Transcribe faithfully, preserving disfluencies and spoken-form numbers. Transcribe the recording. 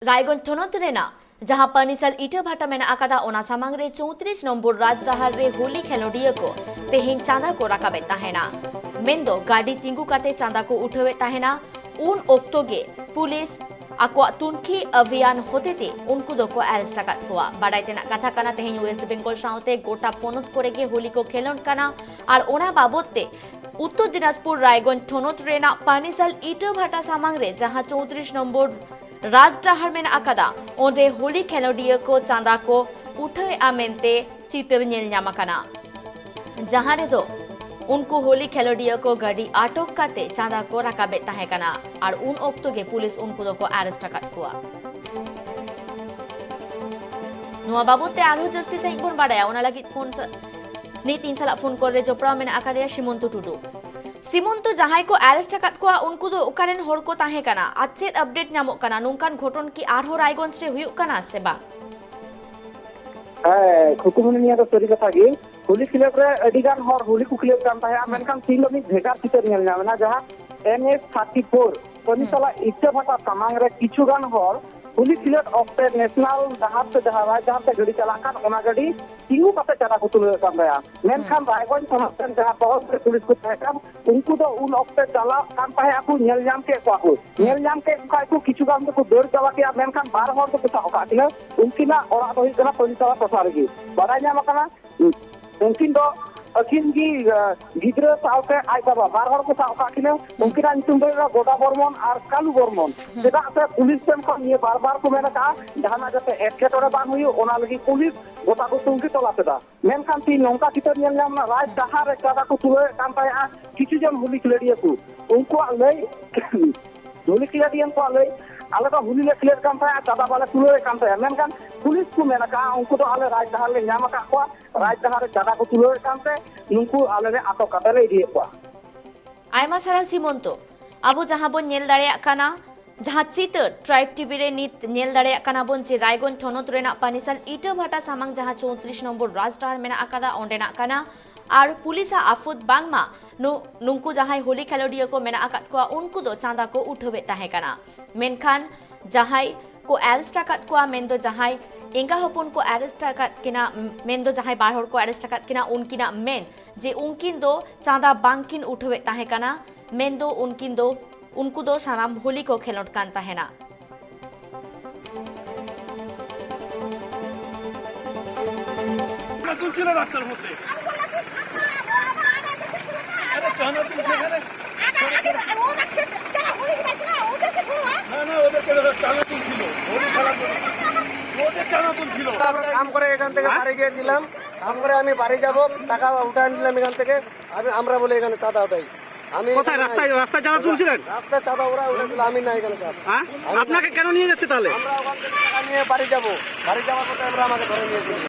ᱨᱟᱭᱜᱚᱸᱡᱽ ᱛᱷᱚᱱᱚᱛ ᱨᱮᱱᱟᱜ ᱡᱟᱦᱟᱸ ᱯᱟᱱᱤᱥᱟᱞ ᱤᱴᱟᱹ ᱵᱷᱟᱴᱟ ᱢᱮᱱᱟᱜ ᱟᱠᱟᱫᱟ, ᱚᱱᱟ ᱥᱟᱢᱟᱝ ᱨᱮ ᱪᱳᱭᱛᱨᱤᱥ ᱱᱚᱢᱵᱚᱨ ᱨᱟᱡᱽ ᱰᱟᱦᱟᱨ ᱨᱮ ᱦᱳᱞᱤ ᱠᱷᱮᱞᱳᱰᱤᱭᱟᱹ ᱠᱚ ᱛᱮᱦᱮᱧ ᱪᱟᱸᱫᱟ ᱠᱚ ᱨᱟᱠᱟᱵᱮᱫ ᱛᱟᱦᱮᱱᱟ᱾ ᱢᱮᱱᱫᱚ ᱜᱟᱹᱰᱤ ᱛᱤᱸᱜᱩ ᱠᱟᱛᱮ ᱪᱟᱸᱫᱟ ᱠᱚ ᱩᱴᱷᱟᱹᱣᱮᱫ ᱛᱟᱦᱮᱱᱟ᱾ ᱩᱱ ᱚᱠᱛᱚ ᱜᱮ ᱯᱩᱞᱤᱥ ᱟᱠᱚᱣᱟᱜ ᱛᱩᱱᱠᱷᱤ ᱟᱵᱷᱤᱭᱟᱱ ᱦᱚᱛᱮᱛᱮ ᱩᱱᱠᱩ ᱫᱚᱠᱚ ᱟᱨᱮᱥᱴ ᱟᱠᱟᱫ ᱠᱚᱣᱟ᱾ ᱵᱟᱰᱟᱭ ᱛᱮᱱᱟᱜ ᱠᱟᱛᱷᱟ ᱠᱟᱱᱟ, ᱛᱮᱦᱮᱧ ᱳᱭᱮᱥᱴ ᱵᱮᱝᱜᱚᱞ ᱥᱟᱶᱛᱮ ᱜᱚᱴᱟ ᱯᱚᱱᱚᱛ ᱠᱚᱨᱮ ᱜᱮ ᱦᱳᱞᱤ ᱠᱚ ᱠᱷᱮᱞᱳᱰ ᱠᱟᱱᱟ᱾ ᱟᱨ ᱚᱱᱟ ᱵᱟᱵᱚᱫ ᱛᱮ ᱩᱛᱛᱚᱨ ᱫᱤᱱᱟᱡᱽᱯᱩᱨ ᱨᱟᱭᱜᱚᱸᱡᱽ ᱛᱷᱚᱱᱚᱛ ᱨᱮᱱᱟᱜ ᱯᱟᱱᱤᱥᱟᱞ ᱤᱴᱟᱹ ᱵᱷᱟᱴᱟ ᱥᱟᱢᱟᱝ ᱨᱮ ᱡᱟᱦᱟᱸ ᱪᱳᱭᱛᱨᱤᱥ ᱱᱚᱢᱵᱚᱨ ᱨᱟᱡᱽ ᱰᱟᱦᱟᱨ ᱢᱮᱱᱟᱜ ᱟᱠᱟᱫᱟ, ᱚᱸᱰᱮ ᱦᱳᱞᱤ ᱠᱷᱮᱞᱳᱰᱤᱭᱟᱹ ᱠᱚ ᱪᱟᱸᱫᱟ ᱠᱚ ᱩᱴᱷᱟᱹᱣᱮᱫᱼᱟ ᱢᱮᱱᱛᱮ ᱪᱤᱛᱟᱹᱨ ᱧᱮᱞ ᱧᱟᱢ ᱟᱠᱟᱱᱟ, ᱡᱟᱦᱟᱸ ᱨᱮᱫᱚ ᱩᱱᱠᱩ ᱦᱳᱞᱤ ᱠᱷᱮᱞᱳᱰᱤᱭᱟᱹ ᱠᱚ ᱜᱟᱹᱰᱤ ᱟᱴᱚᱠ ᱠᱟᱛᱮ ᱪᱟᱸᱫᱟ ᱠᱚ ᱨᱟᱠᱟᱵᱮᱫ ᱛᱟᱦᱮᱸ ᱠᱟᱱᱟ᱾ ᱟᱨ ᱩᱱ ᱚᱠᱛᱚ ᱜᱮ ᱯᱩᱞᱤᱥ ᱩᱱᱠᱩ ᱫᱚᱠᱚ ᱟᱨᱮᱥᱴ ᱟᱠᱟᱫ ᱠᱚᱣᱟ᱾ ᱱᱚᱣᱟ ᱵᱟᱵᱚᱫ ᱛᱮ ᱟᱨᱦᱚᱸ ᱡᱟᱹᱥᱛᱤ ᱥᱟᱺᱦᱤᱡ ᱵᱚᱱ ᱵᱟᱲᱟᱭᱟ, ᱚᱱᱟ ᱞᱟᱹᱜᱤᱫ ᱯᱷᱳᱱ ᱥᱟ-, ᱱᱤᱛ ᱤᱧ ᱥᱟᱞᱟᱜ ᱯᱷᱳᱱ ᱠᱚᱞ ᱨᱮ ᱡᱚᱯᱲᱟᱣ ᱢᱮᱱᱟᱜ ᱟᱠᱟᱫᱮᱭᱟ ᱥᱤᱢᱚᱱᱛᱚ ᱴᱩᱰᱩ᱾ ᱥᱤᱢᱚᱱᱛᱚ, ᱡᱟᱦᱟᱸᱭ ᱠᱚ ᱟᱨᱮᱥᱴ ᱟᱠᱟᱫ ᱠᱚᱣᱟ, ᱩᱱᱠᱩ ᱫᱚ ᱚᱠᱟ ᱨᱮᱱ ᱦᱚᱲ ᱠᱚ ᱛᱟᱦᱮᱸ ᱠᱟᱱᱟ ᱟᱨ ᱪᱮᱫ ᱟᱯᱰᱮᱴ ᱧᱟᱢᱚᱜ ᱠᱟᱱᱟ? ᱱᱚᱝᱠᱟᱱ ᱜᱷᱚᱴᱚᱱ ᱠᱤ ᱟᱨᱦᱚᱸ ᱨᱟᱭᱜᱚᱸᱡᱽ ᱨᱮ ᱦᱩᱭᱩᱜ ᱠᱟᱱᱟ ᱥᱮ ᱵᱟᱝ? ᱦᱮᱸ, ᱠᱷᱩᱠᱩᱢᱩᱱᱤ, ᱱᱤᱭᱟᱹ ᱫᱚ ᱥᱟᱹᱨᱤ ᱠᱟᱛᱷᱟ ᱜᱮ᱾ ᱦᱳᱞᱤ ᱠᱷᱮᱞᱳᱰ ᱨᱮ ᱟᱹᱰᱤ ᱜᱟᱱ ᱦᱚᱲ ᱦᱳᱞᱤ ᱠᱚ ᱠᱷᱮᱞᱳᱰ ᱠᱟᱱ ᱛᱟᱦᱮᱸᱜᱼᱟ, ᱦᱩᱸ᱾ ᱢᱮᱱᱠᱷᱟᱱ ᱛᱤᱦᱤᱧ ᱫᱚ ᱢᱤᱫ ᱵᱷᱮᱜᱟᱨ ᱪᱤᱛᱟᱹᱨ ᱧᱮᱞ ᱧᱟᱢ ᱮᱱᱟ, ᱡᱟᱦᱟᱸ ᱮᱱ ᱮᱭᱤᱪ ᱛᱷᱟᱨᱴᱤ ᱯᱷᱳᱨ ᱯᱟᱹᱱᱤᱥᱟᱞᱟ ᱤᱴᱟᱹ ᱵᱷᱟᱴᱟ ᱥᱟᱢᱟᱝ ᱨᱮ ᱠᱤᱪᱷᱩ ᱜᱟᱱ ᱦᱚᱲ ᱦᱳᱞᱤ ᱠᱷᱮᱞᱳᱰ ᱚᱠᱛᱮ ᱱᱮᱥᱱᱟᱞ ᱰᱟᱦᱟᱨ ᱛᱮ, ᱡᱟᱦᱟᱸ ᱨᱟᱡᱽ ᱰᱟᱦᱟᱨ ᱛᱮ ᱜᱟᱹᱰᱤ ᱪᱟᱞᱟᱜ ᱠᱟᱱ, ᱚᱱᱟ ᱜᱟᱹᱰᱤ ᱛᱤᱸᱜᱩ ᱠᱟᱛᱮ ᱪᱟᱸᱫᱟ ᱠᱚ ᱛᱩᱞᱟᱹᱣᱮᱫ ᱠᱟᱱ ᱛᱟᱦᱮᱸᱜᱼᱟ᱾ ᱢᱮᱱᱠᱷᱟᱱ ᱨᱟᱭᱜᱚᱸᱡᱽ ᱛᱷᱚᱱᱚᱛ ᱨᱮᱱ ᱡᱟᱦᱟᱸ ᱛᱚᱦᱚᱥᱤᱞ ᱨᱮ ᱯᱩᱞᱤᱥ ᱠᱚ ᱛᱟᱦᱮᱸ ᱠᱟᱱ, ᱩᱱᱠᱩ ᱫᱚ ᱩᱱ ᱚᱠᱛᱮ ᱪᱟᱞᱟᱜ ᱠᱟᱱ ᱛᱟᱦᱮᱸᱜᱼᱟ ᱠᱚ, ᱧᱮᱞ ᱧᱟᱢ ᱠᱮᱫ ᱠᱚᱣᱟ ᱠᱚ᱾ ᱦᱩᱸ᱾ ᱧᱮᱞ ᱧᱟᱢ ᱠᱮᱫ ᱠᱚ ᱠᱷᱟᱡ ᱠᱚ, ᱠᱤᱪᱷᱩ ᱜᱟᱱ ᱫᱚᱠᱚ ᱫᱟᱹᱲ ᱪᱟᱵᱟ ᱠᱮᱫᱼᱟ, ᱢᱮᱱᱠᱷᱟᱱ ᱵᱟᱨ ᱦᱚᱲ ᱫᱚᱠᱚ ᱥᱟᱵ ᱟᱠᱟᱫ ᱠᱤᱱᱟ᱾ ᱩᱱᱠᱤᱱᱟᱜ ᱚᱲᱟᱜ ᱫᱚ ᱦᱩᱭᱩᱜ ᱠᱟᱱᱟ ᱯᱟᱹᱱᱤᱥᱟᱞᱟ ᱴᱚᱴᱷᱟ ᱨᱮᱜᱮ᱾ ᱵᱟᱰᱟᱭ ᱧᱟᱢ ᱟᱠᱟᱱᱟ, ᱩᱱᱠᱤᱱ ᱫᱚ ᱟᱹᱠᱤᱱ ᱜᱮ, ᱟᱸ, ᱜᱤᱫᱽᱨᱟᱹ ᱥᱟᱶᱛᱮ ᱟᱡ ᱵᱟᱵᱟ, ᱵᱟᱨ ᱦᱚᱲ ᱠᱚ ᱥᱟᱵ ᱟᱠᱟᱫ ᱠᱤᱱᱟ᱾ ᱦᱩᱸ᱾ ᱩᱱᱠᱤᱱᱟᱜ ᱧᱩᱛᱩᱢ ᱫᱚ ᱦᱩᱭᱩᱜ ᱠᱟᱱᱟ ᱜᱚᱫᱟ ᱵᱚᱨᱢᱚᱱ ᱟᱨ ᱠᱟᱞᱩ ᱵᱚᱨᱢᱚᱱ᱾ ᱦᱩᱸ᱾ ᱪᱮᱫᱟᱜ ᱥᱮ ᱯᱩᱞᱤᱥ ᱴᱷᱮᱱ ᱠᱷᱚᱱ ᱱᱤᱭᱟᱹ ᱵᱟᱨ ᱵᱟᱨ ᱠᱚ ᱢᱮᱱ ᱟᱠᱟᱫᱼᱟ, ᱡᱟᱦᱟᱱᱟᱜ ᱡᱟᱛᱮ ᱮᱴᱠᱮᱴᱚᱬᱮ ᱵᱟᱝ ᱦᱩᱭᱩᱜ, ᱚᱱᱟ ᱞᱟᱹᱜᱤᱫ ᱯᱩᱞᱤᱥ ᱜᱚᱴᱟ ᱠᱚ ᱛᱩᱱᱠᱷᱤ ᱛᱚᱞᱟᱥ ᱮᱫᱟ᱾ ᱢᱮᱱᱠᱷᱟᱱ ᱛᱮᱦᱮᱧ ᱱᱚᱝᱠᱟ ᱪᱤᱛᱟᱹᱨ ᱧᱮᱞ ᱧᱟᱢ ᱮᱱᱟ, ᱨᱟᱡᱽ ᱦᱩᱸ᱾ ᱰᱟᱦᱟᱨ ᱨᱮ ᱪᱟᱸᱫᱟ ᱠᱚ ᱛᱩᱞᱟᱹᱣᱮᱫ ᱠᱟᱱ ᱛᱟᱦᱮᱸᱜᱼᱟ ᱠᱤᱪᱷᱩ ᱡᱚᱱ ᱦᱳᱞᱤ ᱠᱷᱮᱞᱳᱰᱤᱭᱟᱹ ᱠᱚ᱾ ᱩᱱᱠᱩᱣᱟᱜ ᱞᱟᱹᱭ, ᱦᱳᱞᱤ ᱠᱷᱮᱞᱳᱰᱤᱭᱟᱹ ᱠᱚᱣᱟᱜ ᱞᱟᱹᱭ, ᱟᱞᱮ ᱫᱚ ᱦᱳᱞᱤ ᱞᱮ ᱠᱷᱮᱞᱳᱰ ᱠᱟᱱ ᱛᱟᱦᱮᱸᱜᱼᱟ, ᱪᱟᱸᱫᱟ ᱵᱟᱞᱮ ᱛᱩᱞᱟᱹᱣᱮᱫ ᱠᱟᱱ ᱛᱟᱦᱮᱸᱜᱼᱟ᱾ ᱢᱮᱱᱠᱷᱟᱱ ᱯᱩᱞᱤᱥ ᱠᱚ ᱢᱮᱱ ᱟᱠᱟᱫᱼᱟ, ᱩᱱᱠᱩ ᱫᱚ ᱟᱞᱮ ᱨᱟᱡᱽ ᱰᱟᱦᱟᱨ ᱞᱮ ᱧᱟᱢ ᱟᱠᱟᱫ ᱠᱚᱣᱟ, ᱦᱩᱸ᱾ ᱨᱟᱡᱽ ᱰᱟᱦᱟᱨ ᱨᱮ ᱪᱟᱸᱫᱟ ᱠᱚ ᱛᱩᱞᱟᱹᱣᱮᱫ ᱠᱟᱱᱛᱮ ᱱᱩᱠᱩ ᱟᱞᱮ ᱞᱮ ᱟᱴᱚᱠ ᱠᱟᱛᱮ ᱞᱮ ᱤᱫᱤᱭᱮᱫ ᱠᱚᱣᱟ᱾ ᱟᱭᱢᱟ ᱥᱟᱨᱦᱟᱣ ᱥᱤᱢᱚᱱᱛᱚ᱾ ᱟᱵᱚ ᱡᱟᱦᱟᱸ ᱵᱚᱱ ᱧᱮᱞ ᱫᱟᱲᱮᱭᱟᱜ ᱠᱟᱱᱟ, ᱡᱟᱦᱟᱸ ᱪᱤᱛᱟᱹᱨ ᱴᱨᱟᱭᱤᱵᱽ ᱴᱤᱵᱷᱤ ᱨᱮ ᱱᱤᱛ ᱧᱮᱞ ᱫᱟᱲᱮᱭᱟᱜ ᱠᱟᱱᱟ ᱵᱚᱱ ᱡᱮ ᱨᱟᱭᱜᱚᱸᱡᱽ ᱛᱷᱚᱱᱚᱛ ᱨᱮᱱᱟᱜ ᱯᱟᱱᱤᱥᱟᱞ ᱤᱴᱟᱹ ᱵᱷᱟᱴᱟ ᱥᱟᱢᱟᱝ ᱡᱟᱦᱟᱸ ᱪᱳᱭᱛᱨᱤᱥ ᱱᱚᱢᱵᱚᱨ ᱨᱟᱡᱽ ᱰᱟᱦᱟᱨ ᱢᱮᱱᱟᱜ ᱟᱠᱟᱫᱟ, ᱚᱸᱰᱮᱱᱟᱜ ᱠᱟᱱᱟ᱾ ᱟᱨ ᱯᱩᱞᱤᱥᱟᱜ ᱟᱯᱷᱩᱫ ᱵᱟᱝᱢᱟ ᱱᱩ-, ᱱᱩᱝᱠᱩ ᱡᱟᱦᱟᱸᱭ ᱦᱳᱞᱤ ᱠᱷᱮᱞᱳᱰᱤᱭᱟᱹ ᱠᱚ ᱢᱮᱱᱟᱜ ᱟᱠᱟᱫ ᱠᱚᱣᱟ, ᱩᱱᱠᱩ ᱫᱚ ᱪᱟᱸᱫᱟ ᱠᱚ ᱩᱴᱷᱟᱹᱣᱮᱫ ᱛᱟᱦᱮᱸ ᱠᱟᱱᱟ᱾ ᱢᱮᱱᱠᱷᱟᱱ ᱡᱟᱦᱟᱸᱭ ᱠᱚ ᱟᱨᱮᱥᱴ ᱟᱠᱟᱫ ᱠᱚᱣᱟ, ᱢᱮᱱᱫᱚ ᱡᱟᱦᱟᱸᱭ ᱮᱸᱜᱟ ᱦᱚᱯᱚᱱ ᱠᱚ ᱟᱨᱮᱥᱴ ᱟᱠᱟᱫ ᱠᱤᱱᱟ, ᱢᱮᱱᱫᱚ ᱡᱟᱦᱟᱸᱭ ᱵᱟᱨ ᱦᱚᱲ ᱠᱚ ᱟᱨᱮᱥᱴ ᱟᱠᱟᱫ ᱠᱤᱱᱟ, ᱩᱱᱠᱤᱱᱟᱜ ᱢᱮᱱ ᱡᱮ ᱩᱱᱠᱤᱱ ᱫᱚ ᱪᱟᱸᱫᱟ ᱵᱟᱝᱠᱤᱱ ᱩᱴᱷᱟᱹᱣᱮᱫ ᱛᱟᱦᱮᱸ ᱠᱟᱱᱟ, ᱢᱮᱱᱫᱚ ᱩᱱᱠᱤᱱ ᱫᱚ, ᱩᱱᱠᱩ ᱫᱚ ᱥᱟᱱᱟᱢ ᱦᱳᱞᱤ ᱠᱚ ᱠᱷᱮᱞᱳᱰ ᱠᱟᱱ ᱛᱟᱦᱮᱱᱟ᱾ চাঁদা তুলছিল রাস্তার মধ্যে। আরে চাঁদা তুলছে এখানে। না, না, ওদেরকে দেখো, চাঁদা তুলছিল। ওদের চাঁদা তুলছিল। আমরা কাম করে এখান থেকে বাড়ি গিয়েছিলাম, কাম করে আমি বাড়ি যাব, টাকা উঠায় নিলাম এখান থেকে। আমি, আমরা বলে এখানে চাঁদা উঠাই। আমি কোথায় এখানে রাস্তায়, নাই। রাস্তায় চাঁদা তুলছিলেন? রাস্তায় চাঁদা ওরা উঠেছিল, আমি নাই এখানে স্যার। হ্যাঁ? আমি আপনাকে কেন নিয়ে যাচ্ছে তাহলে? আমরা ওখান থেকে টাকা নিয়ে বাড়ি যাব, বাড়ি যাওয়ার পথে আমরা আমাকে ধরে নিয়ে চলে গেছে।